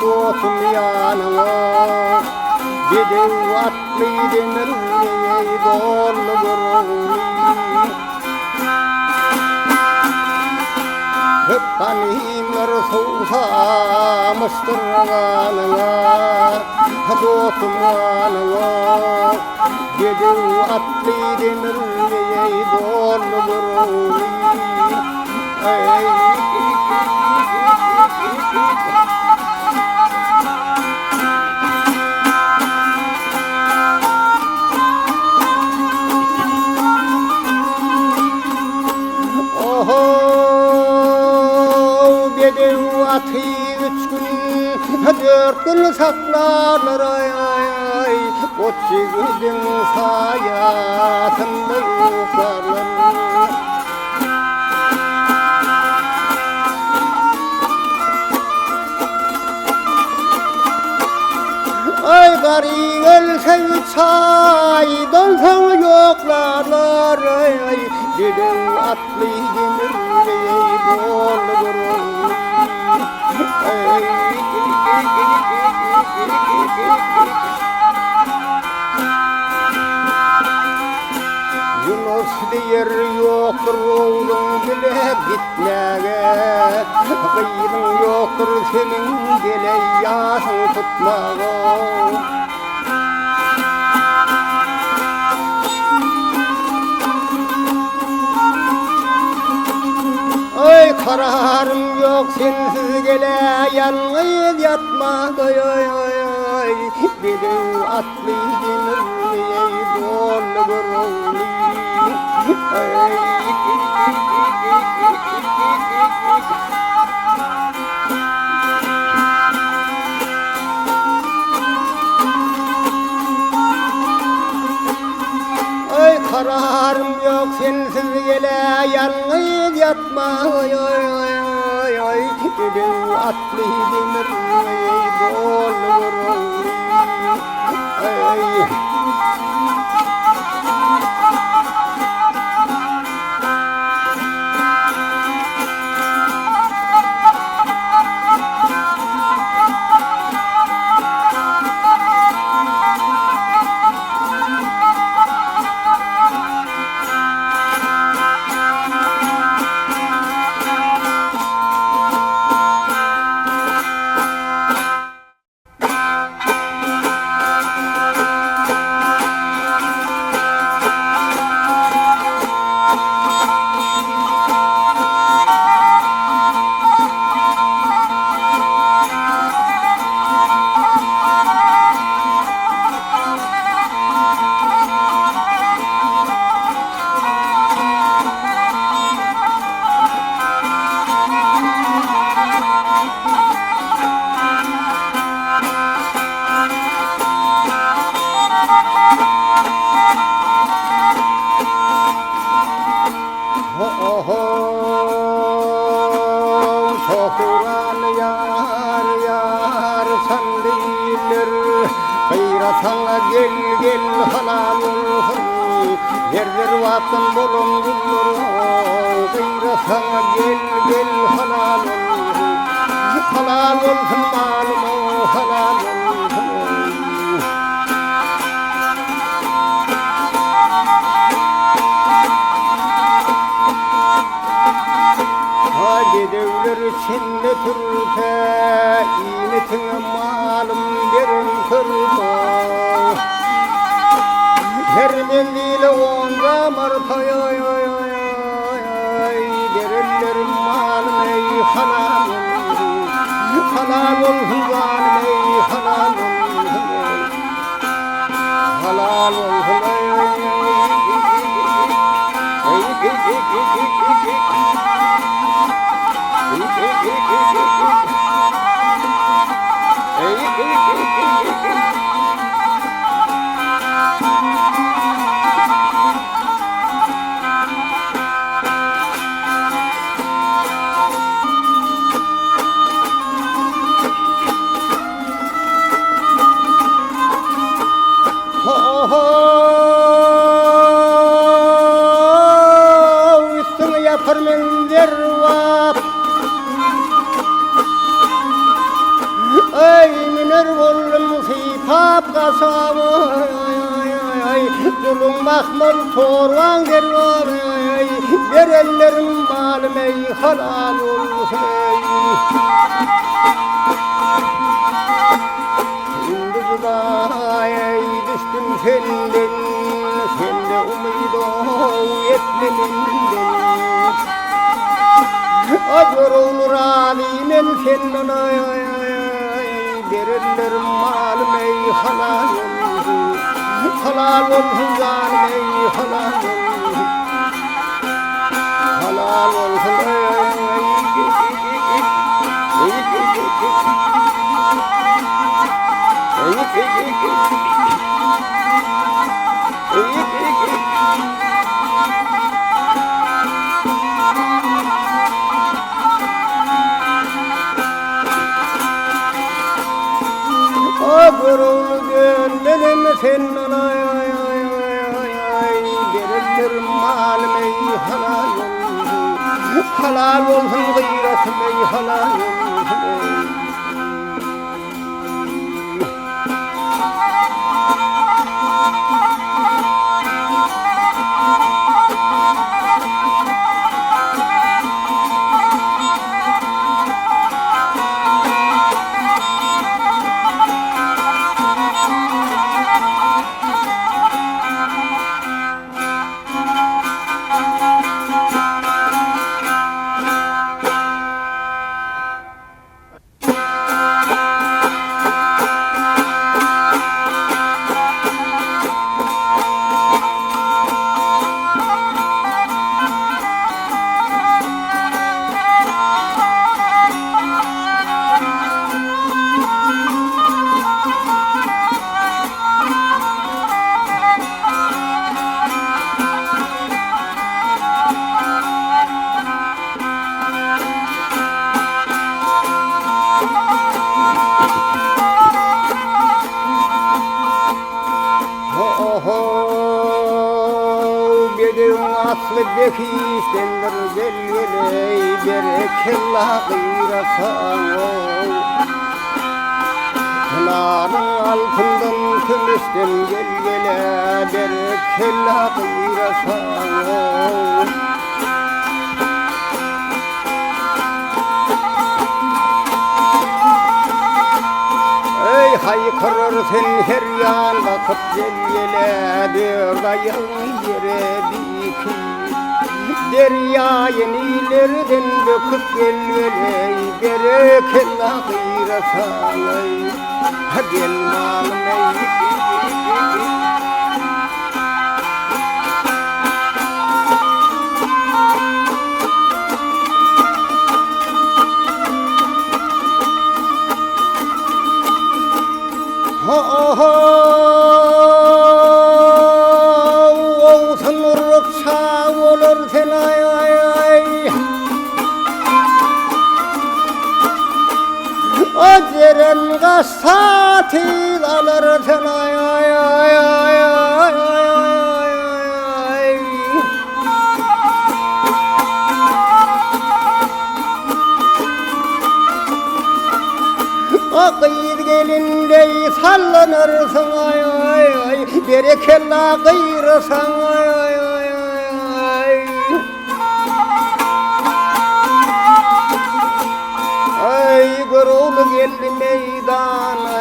dostum ýanyňa. Bedew atly demir eý doldy Görogly. Köp ganymlar suwsamyşdyr ganyňa, dostum ganyňa. Bedew atly demir eý doldy Görogly. Bedew aty üç gün, dört gün saklarlar aý aý aý, Goç ýigidiň saýasynda uklarlar. Aý garyp ölse üç aýdan soň ýoklarlar aý aý bedew atly demir eý boldy görogly Ýunus diýer ýokdur ogluň bile gitmäge, Gyzyň ýokdur seniň bile ýasyň tutmaga. Aý kararym ýok sensiz gele ýalňyz ýatmaga, Aý bedew at Kararym ýok sensiz gele ýalňyz ýatma oý oý oý oý oý Bedew atly demir bol Halal bolsun malym halal bolsun. Ay bedewler içinde türpe, iýmitiň malym beren körpe. Her menzile onca marpa ay ay ay ay, berenlerim malym ey halal olsun. Halal olsun zalim ey halal olsun. Halal olsun ey Ho-ho! Üstüňe ýapar men. Ay Zulum mahmal torbaň derbar ay Berenlerim malym ey halal olsun ey Indi judaý düşdüm senden Sende umydow etme menden Görogly razy men senden aý aý aý Berenlerim malym eý halal bolsun Halal bolsun janym eý halal bolsun Halal bolsun eý Görogly dönmenem senden aý aý aý aý aý Berenler malym eý halal bolsun Halal bolsun gyratym eý halal bolsun eý. Ho-ho, bedewiň asly behişdendir, gel-gel-eý, berekella gyrasaň-ow. Pynaryň altyndan, kümüşden, gel-gel-ä, berekella gyrasaň-ow. Eý, haýkyrar sen her ýan bakyp gel-gele, Dört aýagyňy ýere dikip. Derýaýy Nillerden böküp gel-gele, Berekella gyrasaň-eý, gel malym-eý. Owsun urup çag bolar sen aý aý aý. O jeren gaçsa tiz alar sen aý aý aý aý aý aý aý. O gyz gelin deý sallanarsyň aý aý aý berekella gyrasaň aý aý aý aý. Aý Görogly geldi meýdana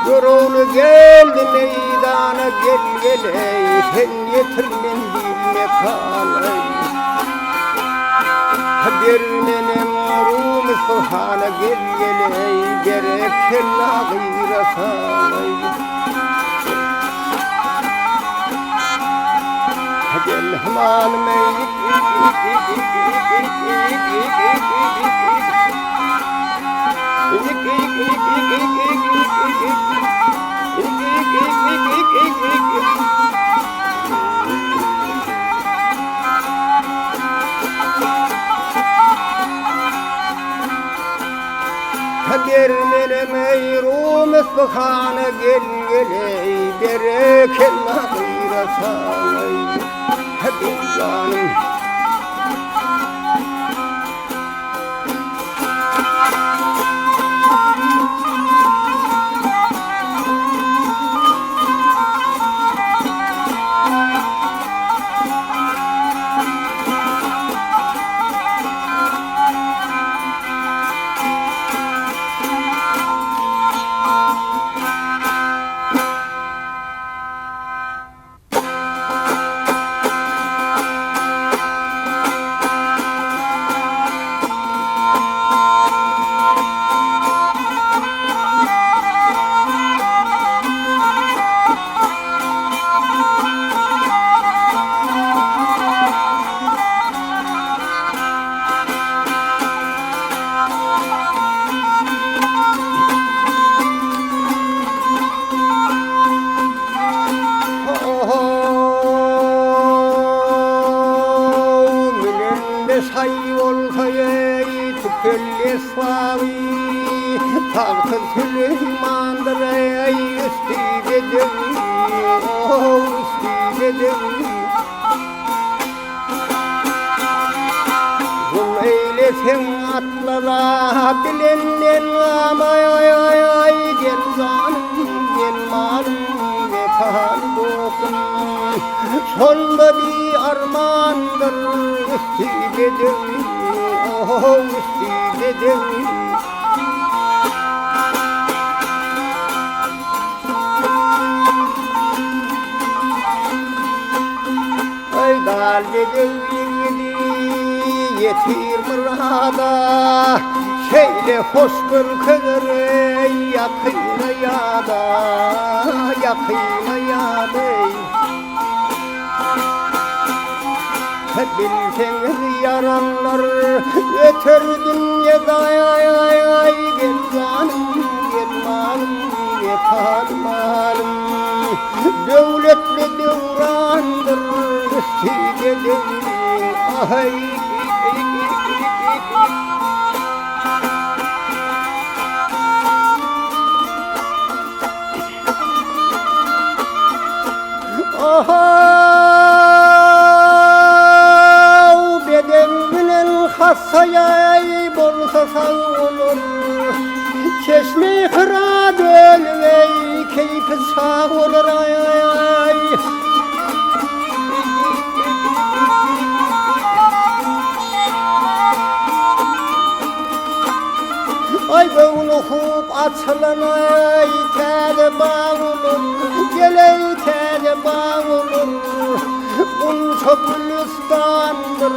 Görogly geldi meýdana gel gel eý sen ýetir menzil mekana Ber menem Rum Yspyhana gel gel eý berekella gyrasaň eý. Gel malym eý. Bermenem eý Rum Yspyhana gel gel eý berekella gyrasaň eý gel janym. Köpeldi esbaby, tagty Süleýmandyr, eý, üsti bedew, ow, üsti bedew. Gul eýleseň atlara, bilenden gamaý, gel janym, gel malym, wepaly dostum. Şonda bir armandyr, üsti bedew, ow, üsti bedew. Aý dal bedew ýigidi ýetir myrada, Şeýle hoş görkezer eý ýakyna ýada, ýakyna ýada eý. Bilseňiz ýaranlar öter dünýede aý gel janym gel malym wepaly malym döwletli döwrandyr üsti bedewiň aý. Ahaw, beden bilen hassa ýaý bolsa sag bolar. Çeşme-i Hyra dönüp eý, keýpi çag bolar aý. Aý göwni hup açylan aý täze bag olur, Geleý täze bag olur. Gunça gülüstandyr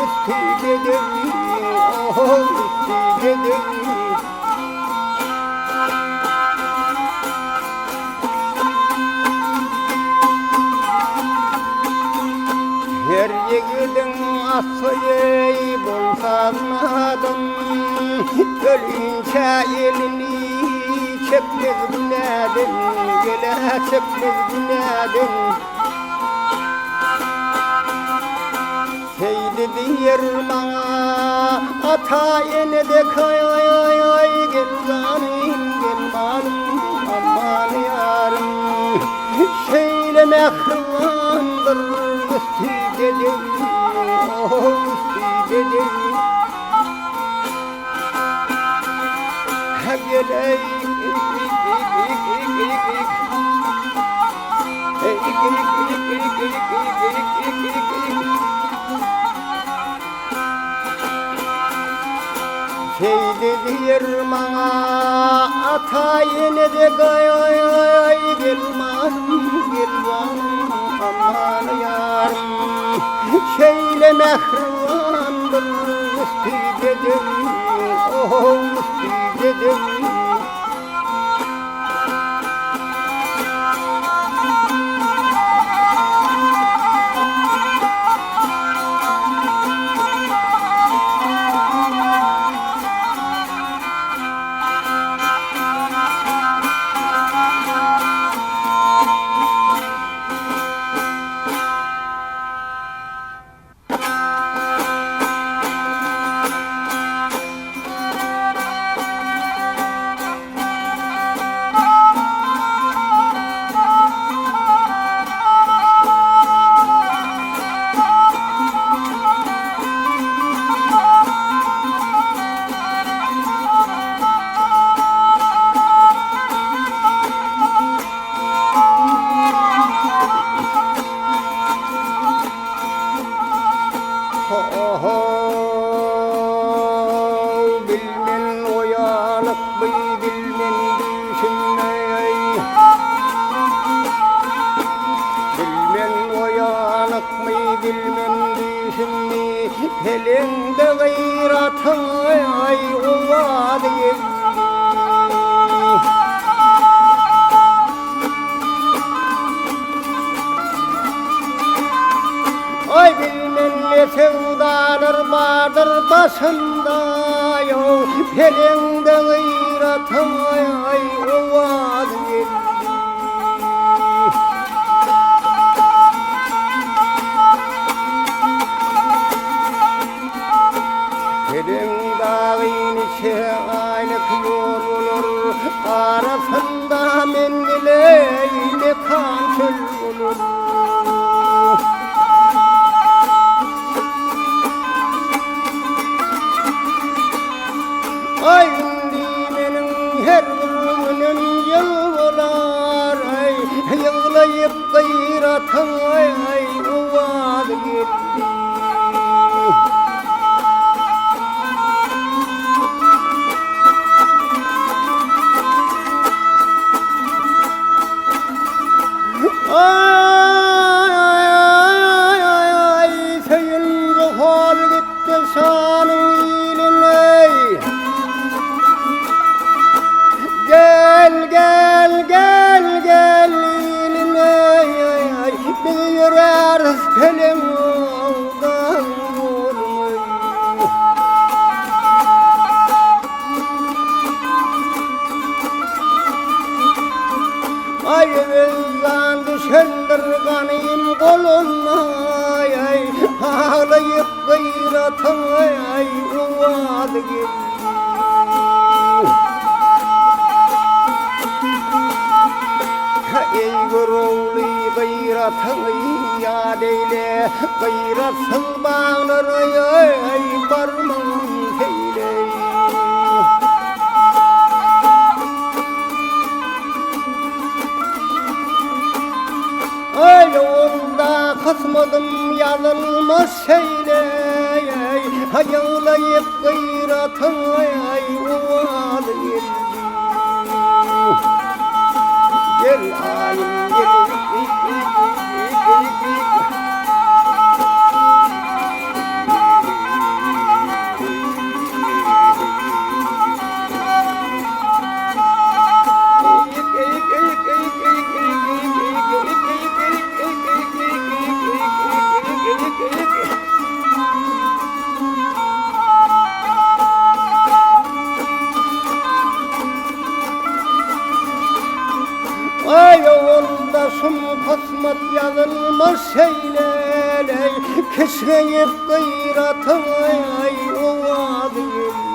üsti bedewi, oh, üsti bedewi. Her ýigidiň asly bolsa nadan, Ölinçä elini çekmez günäden, Gele çekmez günäden. Seýdi diýer maňa ata-ene dek aý gel janym gel malym aman ýarym şeýle mähribandyr üsti bedew üsti bedew Gel eý Şeýle diýer maňa ata-ene de gaý gel malym gel janym aman ýarym şeýle mähribandyr üsti bedew oh üsti bedew. Ho-ho, bilmen oýalykmy, bilmen düýşümmi-eý. Bilmen oýalykmy, bilmen düýşümmi, Peleňde gaýratyň-aý, owazy geldi. Aý bilmen ne söwdalar bardyr başynda ýow peleňde gyratyň aý owaz geldi. Peleň dagy. Niçe aýlyk ýol bolar, Arasynda menzile mekan çöl bolar. Aý indi meniň her bir günüm ýyl bolar, Aý, ýyglaýyp gyratyň, aý, owaz geldi. Aý, söýünji hol gitdi şanyň iline. Gel, gel, gel, gel iline. Biz ýöräris peleň awdan ýoluny. Aý özdan düşendir ganym goluna, aý, aý, aglaýyp gyratyň, aý, owaz geldi. Eý Görogly gyratyňy ýat eýle, gyratsyz baglara, aý, barmagyn seýle. Aý onda kysmadym ýazylmaz şeýle, Haýallaýyp gyratyň aý owaz geldi. Gel aýym gel. Aý onda şum kysmat ýazylmaz şeýle-leý, Kişňeýip gyratyň aý owazy geldi.